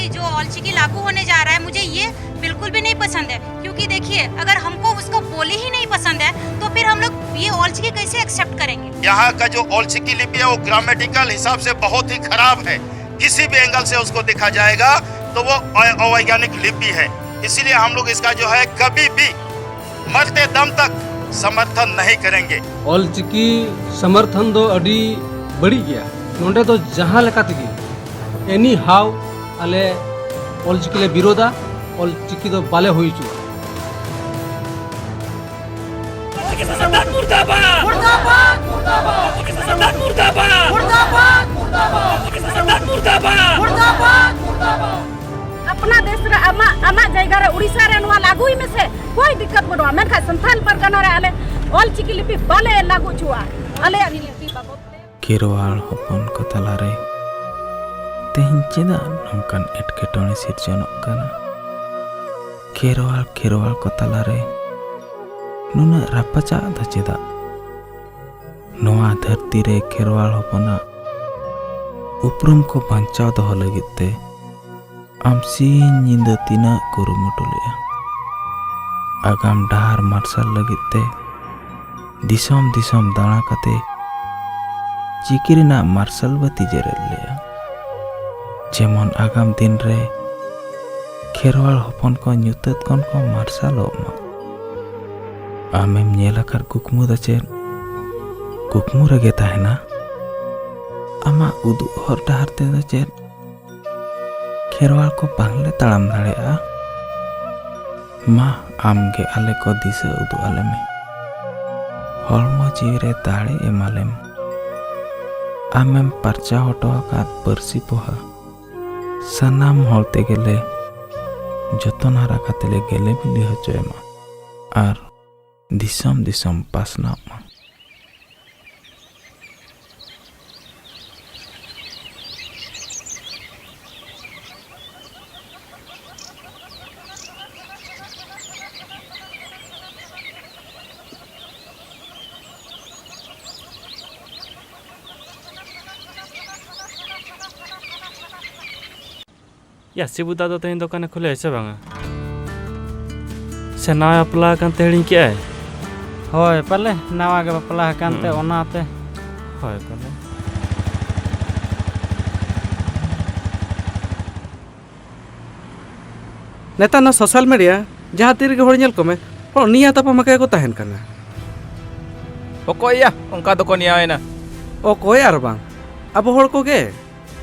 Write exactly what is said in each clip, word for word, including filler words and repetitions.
जो ऑलचिकी लागू होने जा रहा है, मुझे ये बिल्कुल भी नहीं पसंद है, क्योंकि देखिए, अगर हमको उसको बोली ही नहीं पसंद है, तो फिर हम लोग ये ऑलचिकी कैसे एक्सेप्ट करेंगे? यहाँ का जो ऑलचिकी लिपि है, वो ग्रामेटिकल हिसाब से बहुत ही खराब है। किसी भी एंगल से उसको देखा जाएगा, तो वो अ-, अवैज्ञानिक लिपि है। इसीलिए हम लोग इसका जो है, कभी भी मरते दम तक समर्थन नहीं करेंगे। ᱚᱞᱪᱤᱠᱤ ᱥᱚᱢᱚᱨᱛᱷᱚᱱ ᱫᱚ ᱟᱹᱰᱤ ᱵᱟᱹᱲᱤᱡ ᱜᱮᱭᱟ᱾ ᱱᱚᱰᱮ ᱫᱚ ᱡᱟᱦᱟᱸ ᱞᱮᱠᱟ ᱛᱮᱜᱮ, ᱮᱱᱤ ᱦᱟᱣ, ᱟᱞᱮ ᱚᱞᱪᱤᱠᱤ ᱞᱮ ᱵᱤᱨᱳᱫᱟ᱾ ᱚᱞᱪᱤᱠᱤ ᱫᱚ ᱵᱟᱞᱮ ᱦᱩᱭ ᱦᱚᱪᱚᱣᱟᱜᱼᱟ᱾ ᱚᱞᱪᱤᱠᱤ ᱥᱟᱥᱚᱱ ᱢᱩᱨᱫᱟᱵᱟᱫ! ᱢᱩᱨᱫᱟᱵᱟᱫ! ᱢᱩᱨᱫᱟᱵᱟᱫ! ᱚᱞᱪᱤᱠᱤ ᱥᱟᱥᱚᱱ ᱢᱩᱨᱫᱟᱵᱟᱫ! ᱢᱩᱨᱫᱟᱵᱟᱫ! ᱢᱩᱨᱫᱟᱵᱟᱫ! ᱚᱞᱪᱤᱠᱤ ᱥᱟᱥᱚᱱ ᱢᱩᱨᱫᱟᱵᱟᱫ! ᱢᱩᱨᱫᱟᱵᱟᱫ! ᱢᱩᱨᱫᱟᱵᱟᱫ! अपना देश ᱨᱮ, ᱟᱢᱟᱜ, ᱟᱢᱟᱜ ᱡᱟᱭᱜᱟ ᱨᱮ, ᱩᱲᱤᱥᱥᱟ ᱨᱮ ᱱᱚᱣᱟ ᱞᱟᱹᱜᱩᱭ ᱢᱮᱥᱮ, ᱠᱳᱭ ᱫᱤᱠᱠᱟᱛ ᱵᱟᱹᱱᱩᱜᱼᱟ᱾ ᱢᱮᱱᱠᱷᱟᱱ ᱥᱟᱱᱛᱟᱞ ᱯᱟᱨᱜᱟᱱᱟ ᱨᱮ ᱟᱞᱮ ᱚᱞ ᱪᱤᱠᱤ ᱞᱤᱯᱤ ᱵᱟᱞᱮ ᱞᱟᱹᱜᱩ ᱦᱚᱪᱚᱣᱟᱜᱼᱟ᱾ ᱟᱞᱮᱭᱟᱜ ᱱᱤᱭᱟᱹ ᱞᱤᱯᱤ ᱵᱟᱵᱚᱫ ᱛᱮ᱾ ᱠᱷᱮᱨᱣᱟᱲ ᱦᱚᱯᱚᱱ ᱠᱚ ᱛᱟᱞᱟᱨᱮ ᱛᱮᱦᱮᱧ ᱪᱮᱫᱟᱜ ᱱᱚᱝᱠᱟᱱ ᱮᱴᱠᱮᱴᱚᱬᱮ ᱥᱤᱨᱡᱚᱱᱚᱜ ᱠᱟᱱᱟ? ᱠᱷᱮᱨᱣᱟᱲ, ᱠᱷᱮᱨᱣᱟᱲ ᱠᱚ ᱛᱟᱞᱟᱨᱮ ᱱᱩᱱᱟᱹᱜ ᱨᱟᱯᱟᱪᱟᱜ ᱫᱚ ᱪᱮᱫᱟᱜ? ᱱᱚᱣᱟ ᱫᱷᱟᱹᱨᱛᱤ ᱨᱮ ᱠᱷᱮᱨᱣᱟᱲ ᱦᱚᱯᱚᱱᱟᱜ ᱩᱯᱨᱩᱢ ᱠᱚ ᱵᱟᱧᱪᱟᱣ ᱫᱚᱦᱚ ᱞᱟᱹᱜᱤᱫ ᱛᱮ ᱟᱢ ᱥᱤᱧ ᱧᱤᱫᱟᱹ ᱛᱤᱱᱟᱹᱜ ᱠᱩᱨᱩᱢᱩᱴᱩ ᱞᱮᱜᱼᱟ᱾ ᱟᱜᱟᱢ ᱰᱟᱦᱟᱨ ᱢᱟᱨᱥᱟᱞ ᱞᱟᱹᱜᱤᱫ ᱛᱮ ᱫᱤᱥᱚᱢ ᱫᱤᱥᱚᱢ ᱫᱟᱬᱟ ᱠᱟᱛᱮ ᱪᱤᱠᱤ ᱨᱮᱱᱟᱜ ᱢᱟᱨᱥᱟᱞ ᱵᱟᱹᱛᱤ ᱡᱮᱨᱮᱫ ᱞᱮᱜᱼᱟ᱾ ᱡᱮᱢᱚᱱ ᱟᱜᱟᱢ ᱫᱤᱱ ᱨᱮ ᱠᱷᱮᱨᱣᱟᱲ ᱦᱚᱯᱚᱱ ᱠᱚ ᱧᱩᱛᱟᱹᱛ ᱠᱷᱚᱱ ᱠᱚ ᱢᱟᱨᱥᱟᱞᱚᱜ ᱢᱟ᱾ ᱟᱢᱮᱢ ᱧᱮᱞ ᱟᱠᱟᱫ ᱠᱩᱠᱢᱩ ᱫᱚ ᱪᱮᱫ? ᱠᱩᱠᱢᱩ ᱨᱮᱜᱮ ᱛᱟᱦᱮᱱᱟ᱾ ᱟᱢᱟᱜ ᱩᱫᱩᱜ ᱦᱚᱨ ᱰᱟᱦᱟᱨ ᱛᱮᱫᱚ ᱪᱮᱫ ᱠᱷᱮᱨᱣᱟᱲ ᱠᱚ ᱵᱟᱝᱞᱮ ᱛᱟᱲᱟᱢ ᱫᱟᱲᱮᱭᱟᱜᱼᱟ? ᱢᱟ, ᱟᱢᱜᱮ ᱟᱞᱮ ᱠᱚ ᱫᱤᱥᱟᱹ ᱩᱫᱩᱜ ᱟᱞᱮ ᱢᱮ᱾ ᱦᱚᱲᱢᱚ ᱡᱤᱣᱤ ᱨᱮ ᱫᱟᱲᱮ ᱮᱢᱟᱞᱮᱢ᱾ ᱟᱢᱮᱢ ᱯᱟᱨᱪᱟᱣ ᱦᱚᱴᱚ ᱟᱠᱟᱫ ᱯᱟᱹᱨᱥᱤ ᱯᱚᱦᱟ ᱥᱟᱱᱟᱢ ᱦᱚᱲ ᱛᱮᱜᱮ ᱞᱮ ᱡᱚᱛᱚᱱ ᱦᱟᱨᱟ ᱠᱟᱛᱮ ᱞᱮ ᱜᱮᱞᱮ ᱵᱤᱞᱤ ᱦᱚᱪᱚᱭ ᱢᱟ ᱟᱨ ᱫᱤᱥᱚᱢ ᱫᱤᱥᱚᱢ ᱯᱟᱥᱱᱟᱜ ᱢᱟ᱾ ᱭᱟ, ᱥᱤᱵᱩ ᱫᱟ ᱫᱚ ᱛᱮᱦᱮᱧ ᱫᱚᱠᱟᱱᱮ ᱠᱷᱩᱞᱟᱹᱣᱟ ᱥᱮ ᱵᱟᱝᱟ? ᱥᱮ ᱱᱟᱣᱟ ᱵᱟᱯᱞᱟ ᱟᱠᱟᱱ ᱛᱮ ᱦᱤᱲᱤᱧ ᱠᱮᱜᱼᱟᱭ? ᱦᱳᱭ, ᱯᱟᱞᱮ ᱱᱟᱣᱟ ᱜᱮ ᱵᱟᱯᱞᱟ ᱟᱠᱟᱱ ᱛᱮ, ᱦᱩᱸ᱾ ᱚᱱᱟᱛᱮ᱾ ᱦᱳᱭ, ᱯᱟᱞᱮ᱾ ᱱᱮᱛᱟᱨ ᱱᱚᱣᱟ social media ᱡᱟᱦᱟᱸ ᱛᱤ ᱨᱮᱜᱮ ᱦᱚᱲ ᱧᱮᱞ ᱠᱚᱢᱮ, ᱦᱚᱲ ᱱᱤᱭᱟᱹ ᱛᱟᱯᱟᱢ ᱟᱠᱟ ᱜᱮᱠᱚ ᱛᱟᱦᱮᱱ ᱠᱟᱱᱟ᱾ ᱚᱠᱚᱭ ᱭᱟ ᱚᱱᱠᱟ ᱫᱚᱠᱚ ᱱᱮᱭᱟᱣᱮᱱᱟ? ᱚᱠᱚᱭ ᱟᱨ ᱵᱟᱝ, ᱟᱵᱚ ᱦᱚᱲ ᱠᱚᱜᱮ᱾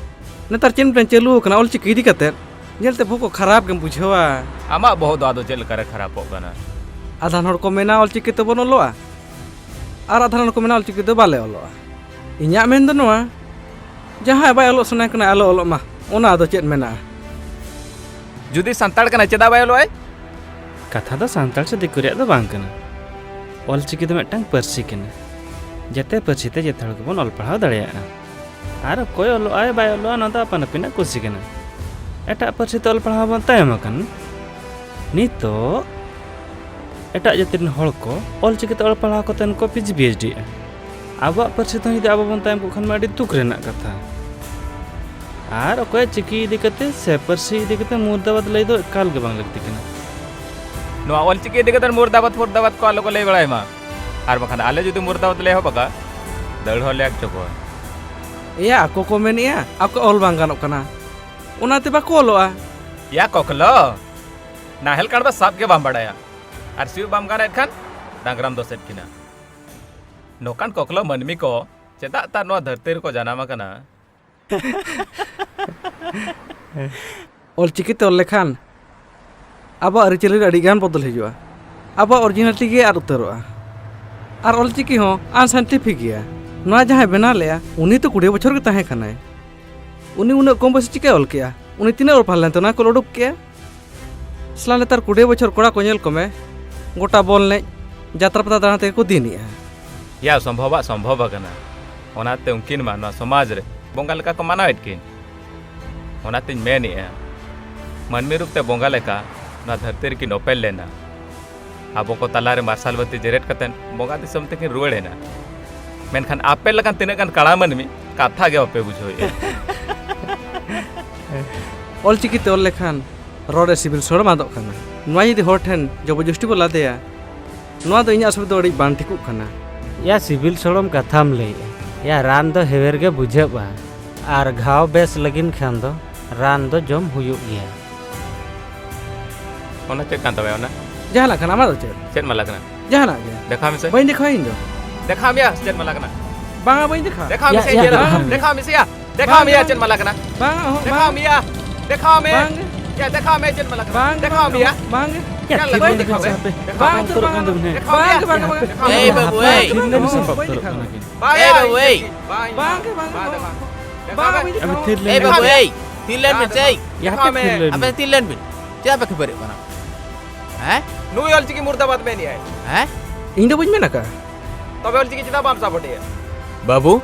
ᱱᱮᱛᱟᱨ ᱪᱮᱫ ᱢᱤᱫᱴᱟᱝ ᱪᱟᱹᱞᱩ ᱟᱠᱟᱱᱟ ᱚᱞᱪᱤᱠᱤ ᱤᱫᱤ ᱠᱟᱛᱮᱫ, ᱧᱮᱞᱛᱮ ᱵᱚᱦᱚᱜ ᱠᱚ ᱠᱷᱟᱨᱟᱯ ᱜᱮᱢ ᱵᱩᱡᱷᱟᱹᱣᱟ᱾ ᱟᱢᱟᱜ ᱵᱚᱦᱚᱜ ᱫᱚ ᱟᱫᱚ ᱪᱮᱫ ᱞᱮᱠᱟᱨᱮ ᱠᱷᱟᱨᱟᱯᱚᱜ ᱠᱟᱱᱟ? ᱟᱫᱷᱟᱱ ᱦᱚᱲ ᱠᱚ ᱢᱮᱱᱟ ᱚᱞᱪᱤᱠᱤ ᱛᱮᱵᱚᱱ ᱚᱞᱚᱜᱼᱟ, ᱟᱨ ᱟᱫᱷᱟᱱ ᱦᱚᱲ ᱠᱚ ᱢᱮᱱᱟ ᱚᱞᱪᱤᱠᱤ ᱫᱚ ᱵᱟᱞᱮ ᱚᱞᱚᱜᱼᱟ᱾ ᱤᱧᱟᱹᱜ ᱢᱮᱱ ᱫᱚ ᱱᱚᱣᱟ, ᱡᱟᱦᱟᱸᱭ ᱵᱟᱭ ᱚᱞᱚᱜ ᱥᱟᱱᱟᱭᱮ ᱠᱟᱱᱟ ᱟᱞᱚ ᱚᱞᱚᱜ ᱢᱟ, ᱚᱱᱟ ᱟᱫᱚ ᱪᱮᱫ ᱢᱮᱱᱟᱜᱼᱟ? ᱡᱩᱫᱤ ᱥᱟᱱᱛᱟᱲ ᱠᱟᱱᱟᱭ, ᱪᱮᱫᱟᱜ ᱵᱟᱭ ᱚᱞᱚᱜᱼᱟᱭ? ᱠᱟᱛᱷᱟ ᱫᱚ ᱥᱟᱱᱛᱟᱲ ᱥᱮ ᱫᱤᱠᱩ ᱨᱮᱭᱟᱜ ᱫᱚ ᱵᱟᱝ ᱠᱟᱱᱟ᱾ ᱚᱞᱪᱤᱠᱤ ᱫᱚ ᱢᱤᱫᱴᱟᱝ ᱯᱟᱹᱨᱥᱤ ᱠᱟᱱᱟ᱾ ᱡᱮᱛᱮ ᱯᱟᱹᱨᱥᱤ ᱛᱮ ᱡᱮᱛᱮ ᱦᱚᱲ ᱜᱮᱵᱚᱱ ᱚᱞ ᱯᱟᱲᱦᱟᱣ ᱫᱟᱲᱮᱭᱟᱜᱼᱟ᱾ ᱟᱨ ᱚᱠᱚᱭ ᱚᱞᱚᱜᱼᱟᱭ ᱵᱟᱭ ᱚᱞᱚᱜᱼᱟ, ᱚᱱᱟ ᱫᱚ ᱟᱯᱟᱱ ᱟᱹᱯᱤᱱᱟᱜ ᱠᱩᱥᱤ ᱠᱟᱱᱟ᱾ ᱮᱴᱟᱜ ᱯᱟᱹᱨᱥᱤ ᱛᱮ ᱚᱞ ᱯᱟᱲᱦᱟᱣ ᱵᱚᱱ ᱛᱟᱭᱚᱢ ᱟᱠᱟᱱᱟ᱾ ᱱᱤᱛᱚᱜ ᱮᱴᱟᱜ ᱡᱟᱹᱛᱤ ᱨᱮᱱ ᱦᱚᱲ ᱠᱚ ᱚᱞᱪᱤᱠᱤ ᱛᱮ ᱚᱞ ᱯᱟᱲᱦᱟᱣ ᱠᱟᱛᱮ ᱠᱚ P G P H D ᱮᱜᱼᱟ᱾ ᱟᱵᱚᱣᱟᱜ ᱯᱟᱹᱨᱥᱤ ᱛᱮᱦᱚᱸ ᱡᱩᱫᱤ ᱟᱵᱚ ᱵᱚᱱ ᱛᱟᱭᱚᱢ ᱠᱚᱜ ᱠᱷᱟᱱ ᱢᱟ ᱟᱹᱰᱤ ᱫᱩᱠ ᱨᱮᱱᱟᱜ ᱠᱟᱛᱷᱟ᱾ ᱟᱨ ᱚᱠᱚᱭᱟᱜ ᱪᱤᱠᱤ ᱤᱫᱤ ᱠᱟᱛᱮ ᱥᱮ ᱯᱟᱹᱨᱥᱤ ᱤᱫᱤ ᱠᱟᱛᱮ ᱢᱩᱨᱫᱟᱵᱟᱫ ᱞᱟᱹᱭ ᱫᱚ ᱮᱠᱟᱞ ᱜᱮ ᱵᱟᱝ ᱞᱟᱹᱠᱛᱤ ᱠᱟᱱᱟ᱾ ᱱᱚᱣᱟ ᱚᱞᱪᱤᱠᱤ ᱤᱫᱤ ᱠᱟᱛᱮ ᱢᱩᱨᱫᱟᱵᱟᱫ ᱯᱷᱩᱨᱫᱟᱵᱟᱫ ᱠᱚ ᱟᱞᱚ ᱠᱚ ᱞᱟᱹᱭ ᱵᱟᱲᱟᱭ ᱢᱟ, ᱟᱨ ᱵᱟᱠᱷᱟᱱ ᱟᱞᱮ ᱡᱩᱫᱤ ᱢᱩᱨᱫᱟᱵᱟᱫ ᱞᱮ ᱮᱦᱚᱵ ᱟᱠᱟᱫ, ᱫᱟᱹᱲ ᱦᱚᱸᱞᱮ ᱟᱠᱪᱚ ᱠᱚᱣᱟ᱾ ᱮᱭᱟ, ᱟᱠᱚ ᱠᱚ ᱢᱮᱱᱮᱜᱼᱟ ᱟᱠᱚ ᱚᱞ ᱵᱟᱝ ᱜᱟᱱᱚᱜ ᱠᱟᱱᱟ, ᱚᱱᱟᱛᱮ ᱵᱟᱠᱚ ᱚᱞᱚᱜᱼᱟ᱾ ᱭᱟ ᱠᱚᱠᱞᱚ, ᱱᱟᱦᱮᱞ ᱠᱟᱬᱵᱟ ᱥᱟᱵ ᱜᱮ ᱵᱟᱢ ᱵᱟᱲᱟᱭᱟ, ᱟᱨ ᱥᱤᱭᱳᱜ ᱵᱟᱢ ᱜᱟᱱᱮᱫ ᱠᱷᱟᱱ ᱰᱟᱝᱨᱟᱢ ᱫᱚᱥᱮᱫ ᱠᱤᱱᱟ᱾ ᱱᱚᱝᱠᱟᱱ ᱠᱚᱠᱞᱚ ᱢᱟᱹᱱᱢᱤ ᱠᱚ ᱪᱮᱫᱟᱜ ᱛᱟᱨ ᱱᱚᱣᱟ ᱫᱷᱟᱹᱨᱛᱤ ᱨᱮᱠᱚ ᱡᱟᱱᱟᱢ ᱟᱠᱟᱱᱟ? ᱚᱞᱪᱤᱠᱤ ᱛᱮ ᱚᱞ ᱞᱮᱠᱷᱟᱱ ᱟᱵᱚᱣᱟᱜ ᱟᱹᱨᱤᱪᱟᱹᱞᱤ ᱨᱮ ᱟᱹᱰᱤ ᱜᱟᱱ ᱵᱚᱫᱚᱞ ᱦᱤᱡᱩᱜᱼᱟ᱾ ᱟᱵᱚᱣᱟᱜ originality ᱜᱮ ᱟᱫ ᱩᱛᱟᱹᱨᱚᱜᱼᱟ᱾ ᱟᱨ ᱚᱞᱪᱤᱠᱤ ᱦᱚᱸ unscientific ᱜᱮᱭᱟ᱾ ᱱᱚᱣᱟ ᱡᱟᱦᱟᱸᱭ ᱵᱮᱱᱟᱣ ᱞᱮᱜᱼᱟ, ᱩᱱᱤ ᱛᱚ ᱠᱩᱲᱤ ᱵᱚᱪᱷᱚᱨ ᱜᱮ ᱛᱟᱦᱮᱸ ᱠᱟᱱᱟᱭ᱾ ᱩᱱᱤ ᱩᱱᱟᱹᱜ ᱠᱚᱢ ᱵᱚᱭᱮᱥ ᱪᱤᱠᱟᱹᱭ ᱚᱞ ᱠᱮᱜᱼᱟ? ᱩᱱᱤ ᱛᱤᱱᱟᱹᱜ ᱚᱞ ᱯᱟᱲᱦᱟᱣ ᱞᱮᱱᱛᱮ ᱚᱱᱟ ᱠᱚ ᱩᱰᱩᱠ ᱠᱮᱜᱼᱟ? ᱥᱟᱞᱟ, ᱱᱮᱛᱟᱨ ᱠᱩᱲᱤ ᱵᱚᱪᱷᱚᱨ ᱠᱚᱲᱟ ᱠᱚ ᱧᱮᱞ ᱠᱚᱢᱮ, ᱜᱚᱴᱟ ᱵᱚᱞ ᱮᱱᱮᱡ, ᱡᱟᱛᱨᱟ ᱯᱟᱛᱟ ᱫᱟᱬᱟ ᱛᱮᱜᱮ ᱠᱚ ᱫᱤᱱᱮᱜᱼᱟ᱾ ᱭᱟ, ᱥᱚᱢᱵᱷᱚᱵᱟᱜ ᱥᱚᱢᱵᱷᱚᱵ ᱟᱠᱟᱱᱟ, ᱚᱱᱟᱛᱮ ᱩᱱᱠᱤᱱ ᱢᱟ ᱱᱚᱣᱟ ᱥᱚᱢᱟᱡᱽ ᱨᱮ ᱵᱚᱸᱜᱟ ᱞᱮᱠᱟ ᱠᱚ ᱢᱟᱱᱟᱣᱮᱫ ᱠᱤᱱ᱾ ᱚᱱᱟᱛᱮᱧ ᱢᱮᱱᱮᱜᱼᱟ, ᱢᱟᱹᱱᱢᱤ ᱨᱩᱯ ᱛᱮ ᱵᱚᱸᱜᱟ ᱞᱮᱠᱟ ᱱᱚᱣᱟ ᱫᱷᱟᱹᱨᱛᱤ ᱨᱮᱠᱤᱱ ᱚᱯᱮᱞ ᱞᱮᱱᱟ᱾ ᱟᱵᱚ ᱠᱚ ᱛᱟᱞᱟᱨᱮ ᱢᱟᱨᱥᱟᱞ ᱵᱟᱹᱛᱤ ᱡᱮᱨᱮᱫ ᱠᱟᱛᱮ ᱵᱚᱸᱜᱟ ᱫᱤᱥᱚᱢ ᱛᱮᱠᱤᱱ ᱨᱩᱣᱟᱹᱲ ᱮᱱᱟ᱾ ᱢᱮᱱᱠᱷᱟᱱ ᱟᱯᱮ ᱞᱮᱠᱟᱱ ᱛᱤᱱᱟᱹᱜ ᱜᱟᱱ ᱠᱟᱲᱟ ᱢᱟᱹᱱᱢᱤ ᱠᱟᱛᱷᱟ ᱜᱮ ᱵᱟᱯᱮ ᱵᱩᱡᱷᱟᱹᱣᱮᱫᱼᱟ᱾ ᱚᱞᱪᱤᱠᱤ ᱛᱮ ᱚᱞ ᱞᱮᱠᱷᱟᱱ ᱨᱚᱲ ᱨᱮ ᱥᱤᱵᱤᱞ ᱥᱚᱲᱚᱢ ᱟᱫᱚᱜ ᱠᱟᱱᱟ᱾ ᱱᱚᱣᱟ ᱡᱩᱫᱤ ᱦᱚᱲ ᱴᱷᱮᱱ ᱡᱚᱵᱚᱨᱡᱚᱥᱴᱤ ᱵᱚ ᱞᱟᱫᱮᱭᱟ, ᱱᱚᱣᱟ ᱫᱚ ᱤᱧᱟᱹᱜ ᱥᱚᱵ ᱫᱚ ᱟᱹᱰᱤ ᱵᱟᱝ ᱴᱷᱤᱠᱚᱜ ᱠᱟᱱᱟ᱾ ᱭᱟ, ᱥᱤᱵᱤᱞ ᱥᱚᱲᱚᱢ ᱠᱟᱛᱷᱟᱢ ᱞᱟᱹᱭᱮᱜᱼᱟ᱾ ᱭᱟ, ᱨᱟᱱ ᱫᱚ ᱦᱮᱣᱮᱨ ᱜᱮ ᱵᱩᱡᱷᱟᱹᱜᱼᱟ, ᱟᱨ ᱜᱷᱟᱣ ᱵᱮᱥ ᱞᱟᱹᱜᱤᱫ ᱠᱷᱟᱱ ᱫᱚ ᱨᱟᱱ ᱫᱚ ᱡᱚᱢ ᱦᱩᱭᱩᱜ ᱜᱮᱭᱟ᱾ ᱚᱱᱟ ᱪᱮᱫ ᱠᱟᱱ ᱛᱟᱵᱮ ᱚᱱᱟ? ᱡᱟᱦᱟᱱᱟᱜ ᱠᱟᱱᱟ, ᱟᱢᱟᱜ ᱫᱚ ᱪᱮᱫ? ᱪᱮᱫ ᱢᱟᱞᱟ ᱠᱟᱱᱟ? ᱡᱟᱦᱟᱱᱟᱜ ᱜᱮ᱾ ᱫᱮᱠᱷᱟᱣ ᱢᱮᱥᱮ᱾ ᱵᱟᱹᱧ ᱫᱮᱠᱷᱟᱣᱟ ᱤᱧ ᱫᱚ᱾ ᱫᱮᱠᱷᱟᱣ ᱢᱮᱭᱟ ᱪᱮᱫ ᱢᱟᱞᱟ ᱠᱟᱱᱟ? ᱵᱟᱝᱟ, ᱵᱟᱹᱧ ᱫᱮᱠᱷᱟᱣᱟ᱾ ᱫᱮᱠᱷᱟᱣ ᱭᱟ, ᱢᱮᱥᱮ ᱭᱟ, ᱪᱮᱫ? ᱫᱮᱠᱷᱟᱣ ᱢᱮ᱾ ᱫᱮᱠᱷᱟᱣ ᱢᱮᱥᱮᱭᱟ᱾ ᱫᱮᱠᱷᱟᱣ ᱵᱟᱝ, ᱢᱮᱭᱟ ᱵᱟᱝ᱾ ᱪᱮᱫ ᱢᱟᱞᱟ ᱠᱟᱱᱟ? ᱵᱟᱝᱟ, ᱦᱚᱸ, ᱫᱮᱠᱷᱟᱣ ᱵᱟᱝ᱾ ᱢᱮᱭᱟ᱾ ᱫᱮᱠᱷᱟᱣ ᱢᱮ᱾ ᱵᱟᱝ᱾ ᱭᱟ, ᱫᱮᱠᱷᱟᱣ ᱢᱮ ᱪᱮᱫ ᱢᱟᱞᱟ ᱠᱟᱱᱟ? ᱵᱟᱝ, ᱫᱮᱠᱷᱟᱣ ᱵᱟᱝ, ᱢᱮᱭᱟ᱾ ᱵᱟᱝ᱾ ᱭᱟ, ᱪᱮᱫ ᱞᱟᱹᱜᱤᱫ ᱢᱟᱞᱟ ᱫᱮᱠᱷᱟᱣ ᱢᱮ? ᱠᱟᱱᱟ? ᱫᱮᱠᱷᱟᱣ ᱵᱟᱝ, ᱢᱮ᱾ ᱵᱟᱝ, ᱵᱟᱝ, ᱵᱟᱝ, ᱵᱟᱝ᱾ ᱫᱮᱠᱷᱟᱣ ᱮᱭ ᱢᱮᱭᱟ᱾ ᱵᱟᱹᱵᱩ, ᱮᱭ᱾ ᱵᱟᱝ, ᱵᱟᱹᱧ ᱫᱮᱠᱷᱟᱣᱟ᱾ ᱵᱟᱝ, ᱮᱭ ᱵᱟᱹᱵᱩ, ᱮᱭ᱾ ᱵᱟᱝ, ᱵᱟᱝ, ᱵᱟᱝ, ᱵᱟᱝ, ᱵᱟᱝ᱾ ᱫᱮᱠᱷᱟᱣ ᱢᱮ᱾ ᱵᱟᱝ, ᱵᱟᱹᱧ ᱫᱮᱠᱷᱟᱣᱟ᱾ ᱮᱭ ᱵᱟᱹᱵᱩ, ᱮᱭ᱾ ᱛᱷᱤᱨ ᱞᱮᱱ ᱮᱭ ᱢᱮ᱾ ᱵᱟᱹᱵᱩ, ᱮᱭ᱾ ᱭᱟ, ᱫᱮᱠᱷᱟᱣ ᱦᱟᱯᱮ ᱢᱮ᱾ ᱛᱷᱤᱨ ᱞᱮᱱ ᱟᱯᱮ ᱢᱮ᱾ ᱛᱷᱤᱨ ᱞᱮᱱ ᱵᱤᱱ᱾ ᱪᱮᱫᱟᱜ ᱯᱮ ᱠᱷᱟᱹᱯᱟᱹᱨᱤᱜ ᱠᱟᱱᱟ? ᱦᱮᱸ? ᱱᱩᱭ ᱚᱞᱪᱤᱠᱤ ᱢᱩᱨᱫᱟᱵᱟᱫ ᱢᱮᱱᱮᱜᱼᱟᱭ᱾ ᱦᱮᱸ? ᱤᱧ ᱫᱚ ᱵᱟᱹᱧ ᱢᱮᱱ ᱟᱠᱟᱫᱼᱟ᱾ ᱛᱚᱵᱮ ᱚᱞᱪᱤᱠᱤ ᱪᱮᱫᱟᱜ ᱵᱟᱢ ᱥᱟᱯᱳᱨᱴᱮᱜᱼᱟ? ᱵᱟᱹᱵᱩ,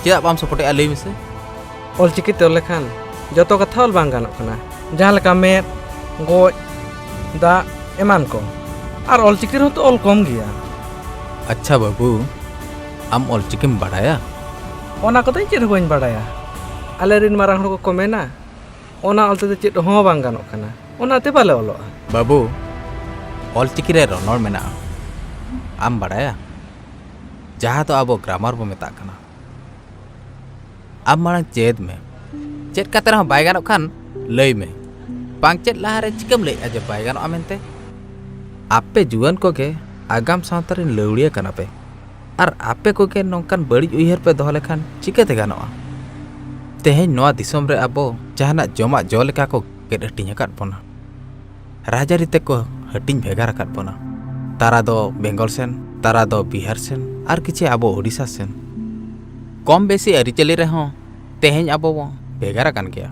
ᱪᱮᱫᱟᱜ ᱵᱟᱢ ᱥᱟᱯᱳᱨᱴᱮᱜᱼᱟ ᱞᱟᱹᱭ ᱢᱮᱥᱮ? ᱚᱞᱪᱤᱠᱤ ᱛᱮ ᱚᱞ ᱞᱮᱠᱷᱟᱱ ᱡᱚᱛᱚ ᱠᱟᱛᱷᱟ ᱚᱞ ᱵᱟᱝ ᱜᱟᱱᱚᱜ ᱠᱟᱱᱟ, ᱡᱟᱦᱟᱸ ᱞᱮᱠᱟ ᱢᱮᱫ, ᱜᱚᱡ, ᱫᱟᱜ ᱮᱢᱟᱱ ᱠᱚ᱾ ᱟᱨ ᱚᱞᱪᱤᱠᱤ ᱨᱮᱦᱚᱸ ᱛᱚ ᱚᱞ ᱠᱚᱢ ᱜᱮᱭᱟ᱾ ᱟᱪᱪᱷᱟ ᱵᱟᱹᱵᱩ, ᱟᱢ ᱚᱞᱪᱤᱠᱤᱢ ᱵᱟᱲᱟᱭᱟ? ᱚᱱᱟ ᱠᱚᱫᱚ ᱤᱧ ᱪᱮᱫ ᱦᱚᱸ ᱵᱟᱹᱧ ᱵᱟᱲᱟᱭᱟ᱾ ᱟᱞᱮ ᱨᱮᱱ ᱢᱟᱨᱟᱝ ᱦᱚᱲ ᱠᱚᱠᱚ ᱢᱮᱱᱟ, ᱚᱱᱟ ᱚᱞ ᱛᱮᱫᱚ ᱪᱮᱫ ᱦᱚᱸ ᱵᱟᱝ ᱜᱟᱱᱚᱜ ᱠᱟᱱᱟ, ᱚᱱᱟᱛᱮ ᱵᱟᱞᱮ ᱚᱞᱚᱜᱼᱟ᱾ ᱵᱟᱹᱵᱩ, ᱚᱞᱪᱤᱠᱤ ᱨᱮ ᱨᱚᱱᱚᱲ ᱢᱮᱱᱟᱜᱼᱟ, ᱟᱢ ᱵᱟᱲᱟᱭᱟ? ᱡᱟᱦᱟᱸ ᱫᱚ ᱟᱵᱚ ᱜᱨᱟᱢᱟᱨ ᱵᱚ ᱢᱮᱛᱟᱜ ᱠᱟᱱᱟ᱾ ᱟᱢ ᱢᱟᱲᱟᱝ ᱪᱮᱫ ᱢᱮ, ᱪᱮᱫ ᱠᱟᱛᱮ ᱨᱮᱦᱚᱸ ᱵᱟᱭ ᱜᱟᱱᱚᱜ ᱠᱷᱟᱱ ᱞᱟᱹᱭ ᱢᱮ᱾ ᱵᱟᱝ ᱪᱮᱫ ᱞᱟᱦᱟᱨᱮ ᱪᱤᱠᱟᱹᱢ ᱞᱟᱹᱭᱮᱜᱼᱟ ᱡᱮ ᱵᱟᱭ ᱜᱟᱱᱚᱜᱼᱟ ᱢᱮᱱᱛᱮ? ᱟᱯᱮ ᱡᱩᱣᱟᱹᱱ ᱠᱚᱜᱮ ᱟᱜᱟᱢ ᱥᱟᱶᱛᱟ ᱨᱮᱱ ᱞᱟᱹᱣᱲᱤᱭᱟᱹ ᱠᱟᱱᱟ ᱯᱮ᱾ ᱟᱨ ᱟᱯᱮ ᱠᱚᱜᱮ ᱱᱚᱝᱠᱟᱱ ᱵᱟᱹᱲᱤᱡ ᱩᱭᱦᱟᱹᱨ ᱯᱮ ᱫᱚᱦᱚ ᱞᱮᱠᱷᱟᱱ ᱪᱤᱠᱟᱹᱛᱮ ᱜᱟᱱᱚᱜᱼᱟ? ᱛᱮᱦᱮᱧ ᱱᱚᱣᱟ ᱫᱤᱥᱚᱢ ᱨᱮ ᱟᱵᱚ ᱡᱟᱦᱟᱱᱟᱜ ᱡᱚᱢᱟᱜ ᱡᱚ ᱞᱮᱠᱟ ᱠᱚ ᱜᱮᱫ ᱦᱟᱹᱴᱤᱧ ᱟᱠᱟᱫ ᱵᱚᱱᱟ᱾ ᱨᱟᱡᱽᱟᱹᱨᱤ ᱛᱮᱠᱚ ᱦᱟᱹᱴᱤᱧ ᱵᱷᱮᱜᱟᱨ ᱟᱠᱟᱫ ᱵᱚᱱᱟ᱾ ᱛᱟᱨᱟ ᱫᱚ ᱵᱮᱝᱜᱚᱞ ᱥᱮᱱ, ᱛᱟᱨᱟ ᱫᱚ ᱵᱤᱦᱟᱨ ᱥᱮᱱ, ᱟᱨ ᱠᱤᱪᱷᱤ ᱟᱵᱚ ᱳᱰᱤᱥᱟ ᱥᱮᱱ᱾ ᱠᱚᱢ ᱵᱮᱥᱤ ᱟᱹᱨᱤᱪᱟᱹᱞᱤ ᱨᱮᱦᱚᱸ ᱛᱮᱦᱮᱧ ᱟᱵᱚ ᱵᱚ ᱵᱷᱮᱜᱟᱨ ᱟᱠᱟᱱ ᱜᱮᱭᱟ᱾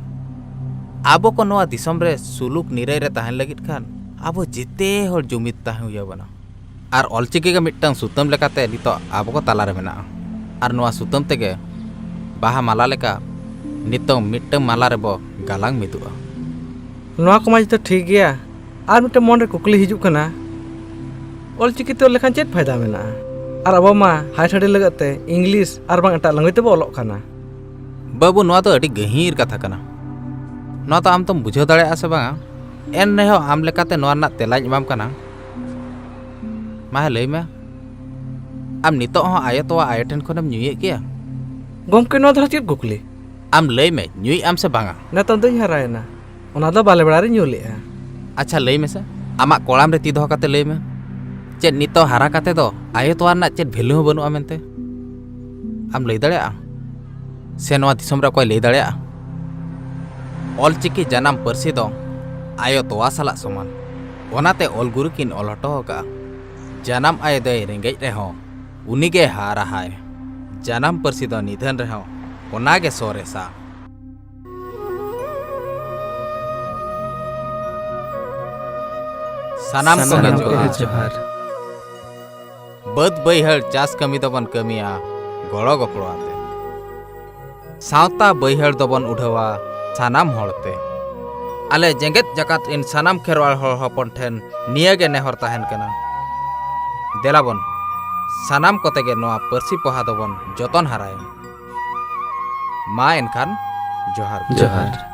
ᱟᱵᱚ ᱠᱚ ᱱᱚᱣᱟ ᱫᱤᱥᱚᱢ ᱨᱮ ᱥᱩᱞᱩᱠ ᱱᱤᱨᱟᱹᱭ ᱨᱮ ᱛᱟᱦᱮᱱ ᱞᱟᱹᱜᱤᱫ ᱠᱷᱟᱱ ᱟᱵᱚ ᱡᱮᱛᱮ ᱦᱚᱲ ᱡᱩᱢᱤᱫ ᱛᱟᱦᱮᱸ ᱦᱩᱭ ᱟᱵᱚᱱᱟ᱾ ᱟᱨ ᱚᱞᱪᱤᱠᱤ ᱜᱮ ᱢᱤᱫᱴᱟᱝ ᱥᱩᱛᱟᱹᱢ ᱞᱮᱠᱟᱛᱮ ᱱᱤᱛᱚᱜ ᱟᱵᱚ ᱠᱚ ᱛᱟᱞᱟᱨᱮ ᱢᱮᱱᱟᱜᱼᱟ᱾ ᱟᱨ ᱱᱚᱣᱟ ᱥᱩᱛᱟᱹᱢ ᱛᱮᱜᱮ ᱵᱟᱦᱟ ᱢᱟᱞᱟ ᱞᱮᱠᱟ ᱱᱤᱛᱚᱝ ᱢᱤᱫᱴᱟᱝ ᱢᱟᱞᱟ ᱨᱮᱵᱚ ᱜᱟᱞᱟᱝ ᱢᱤᱫᱚᱜᱼᱟ᱾ ᱱᱚᱣᱟ ᱠᱚᱢᱟ ᱡᱚᱛᱚ ᱴᱷᱤᱠ ᱜᱮᱭᱟ᱾ ᱟᱨ ᱢᱤᱫᱴᱟᱝ ᱢᱚᱱᱨᱮ ᱠᱩᱠᱞᱤ ᱦᱤᱡᱩᱜ ᱠᱟᱱᱟ, ᱚᱞᱪᱤᱠᱤ ᱛᱮ ᱚᱞ ᱞᱮᱠᱷᱟᱱ ᱪᱮᱫ ᱯᱷᱟᱭᱫᱟ ᱢᱮᱱᱟᱜᱼᱟ? ᱟᱨ ᱟᱵᱚ ᱢᱟ ᱦᱟᱭ ᱥᱟᱰᱮ ᱞᱟᱹᱜᱤᱫ ᱛᱮ ᱤᱝᱞᱤᱥ ᱟᱨ ᱵᱟᱝ ᱮᱴᱟᱜ ᱞᱟᱝᱜᱩᱭᱮᱡᱽ ᱛᱮᱵᱚ ᱚᱞᱚᱜ ᱠᱟᱱᱟ᱾ ᱵᱟᱹᱵᱩ, ᱱᱚᱣᱟ ᱫᱚ ᱟᱹᱰᱤ ᱜᱟᱹᱦᱤᱨ ᱠᱟᱛᱷᱟ ᱠᱟᱱᱟ᱾ ᱱᱚᱣᱟ ᱫᱚ ᱟᱢ ᱫᱚᱢ ᱵᱩᱡᱷᱟᱹᱣ ᱫᱟᱲᱮᱭᱟᱜᱼᱟ ᱥᱮ ᱵᱟᱝᱟ? ᱮᱱ ᱨᱮᱦᱚᱸ ᱟᱢ ᱞᱮᱠᱟᱛᱮ ᱱᱚᱣᱟ ᱨᱮᱱᱟᱜ ᱛᱮᱞᱟᱧ ᱮᱢᱟᱢ ᱠᱟᱱᱟ᱾ ᱢᱟ ᱦᱮᱸ, ᱞᱟᱹᱭ ᱢᱮ, ᱟᱢ ᱱᱤᱛᱚᱜ ᱦᱚᱸ ᱟᱭᱳ ᱛᱚᱣᱟ ᱟᱭᱳ ᱴᱷᱮᱱ ᱠᱷᱚᱱᱮᱢ ᱧᱩᱭᱮᱫ ᱜᱮᱭᱟ? ᱜᱚᱢᱠᱮ, ᱱᱚᱣᱟ ᱫᱚ ᱪᱮᱫ ᱠᱩᱠᱞᱤ? ᱟᱢ ᱞᱟᱹᱭ ᱢᱮ, ᱧᱩᱭᱮᱫ ᱟᱢ ᱥᱮ ᱵᱟᱝᱟ? ᱱᱤᱛᱚᱝ ᱫᱚᱧ ᱦᱟᱨᱟᱭᱮᱱᱟ, ᱚᱱᱟ ᱫᱚ ᱵᱟᱞᱮ ᱵᱮᱲᱟ ᱨᱮᱧ ᱧᱩ ᱞᱮᱫᱼᱟ᱾ ᱟᱪᱪᱷᱟ, ᱞᱟᱹᱭ ᱢᱮᱥᱮ, ᱟᱢᱟᱜ ᱠᱚᱲᱟᱢ ᱨᱮ ᱛᱤ ᱫᱚᱦᱚ ᱠᱟᱛᱮ ᱞᱟᱹᱭ ᱢᱮ, ᱪᱮᱫ ᱱᱤᱛᱚᱜ ᱦᱟᱨᱟ ᱠᱟᱛᱮ ᱫᱚ ᱟᱭᱳ ᱛᱚᱣᱟ ᱨᱮᱱᱟᱜ ᱪᱮᱫ ᱵᱷᱮᱞᱩ ᱦᱚᱸ ᱵᱟᱹᱱᱩᱜᱼᱟ ᱢᱮᱱᱛᱮ? ᱟᱢ ᱞᱟᱹᱭ ᱫᱟᱲᱮᱭᱟᱜᱼᱟ? ᱥᱮ ᱱᱚᱣᱟ ᱫᱤᱥᱚᱢ ᱨᱮ ᱚᱠᱚᱭ ᱞᱟᱹᱭ ᱫᱟᱲᱮᱭᱟᱜᱼᱟ? ᱚᱞᱪᱤᱠᱤ ᱡᱟᱱᱟᱢ ᱯᱟᱹᱨᱥᱤ ᱫᱚ ᱟᱭᱳ ᱛᱚᱣᱟ ᱥᱟᱞᱟᱜ ᱥᱚᱢᱟᱱ᱾ ᱚᱱᱟᱛᱮ ᱚᱞ ᱜᱩᱨᱩ ᱠᱤᱱ ᱚᱞ ᱦᱚᱴᱚ ᱟᱠᱟᱫᱼᱟ, ᱡᱟᱱᱟᱢ ᱟᱭᱳ ᱫᱚᱭ ᱨᱮᱸᱜᱮᱡ ᱨᱮᱦᱚᱸ ᱩᱱᱤᱜᱮ ᱦᱟᱨ ᱟᱦᱟᱭ᱾ ᱡᱟᱱᱟᱢ ᱯᱟᱹᱨᱥᱤ ᱫᱚ ᱱᱤᱫᱷᱟᱹᱱ ᱨᱮᱦᱚᱸ ᱚᱱᱟᱜᱮ ᱥᱚᱨᱮᱥᱟ᱾ ᱥᱟᱱᱟᱢ ᱠᱚᱜᱮ ᱡᱚᱦᱟᱨ᱾ ᱵᱟᱹᱫᱽ ᱵᱟᱹᱭᱦᱟᱹᱲ ᱪᱟᱥ ᱠᱟᱹᱢᱤ ᱫᱚᱵᱚᱱ ᱠᱟᱹᱢᱤᱭᱟ ᱜᱚᱲᱚ ᱜᱚᱯᱚᱲᱚ ᱟᱛᱮ᱾ ᱥᱟᱶᱛᱟ ᱵᱟᱹᱭᱦᱟᱹᱲ ᱫᱚᱵᱚᱱ ᱩᱰᱷᱟᱹᱣᱟ ᱥᱟᱱᱟᱢ ᱦᱚᱲᱛᱮ᱾ ᱟᱞᱮ ᱡᱮᱜᱮᱛ ᱡᱟᱠᱟᱛ ᱨᱤᱱ ᱥᱟᱱᱟᱢ ᱠᱷᱮᱨᱣᱟᱲ ᱦᱚᱲ ᱦᱚᱯᱚᱱ ᱴᱷᱮᱱ ᱱᱤᱭᱟᱹ ᱜᱮ ᱱᱮᱦᱚᱨ ᱛᱟᱦᱮᱱ ᱠᱟᱱᱟ, ᱫᱮᱞᱟᱵᱚᱱ ᱥᱟᱱᱟᱢ ᱠᱚᱛᱮ ᱜᱮ ᱱᱚᱣᱟ ᱯᱟᱹᱨᱥᱤ ᱯᱚᱦᱟ ᱫᱚᱵᱚᱱ ᱡᱚᱛᱚᱱ ᱦᱟᱨᱟᱭᱟ᱾ ᱢᱟ ᱮᱱᱠᱷᱟᱱ ᱡᱚᱦᱟᱨ᱾ ᱡᱚᱦᱟᱨ᱾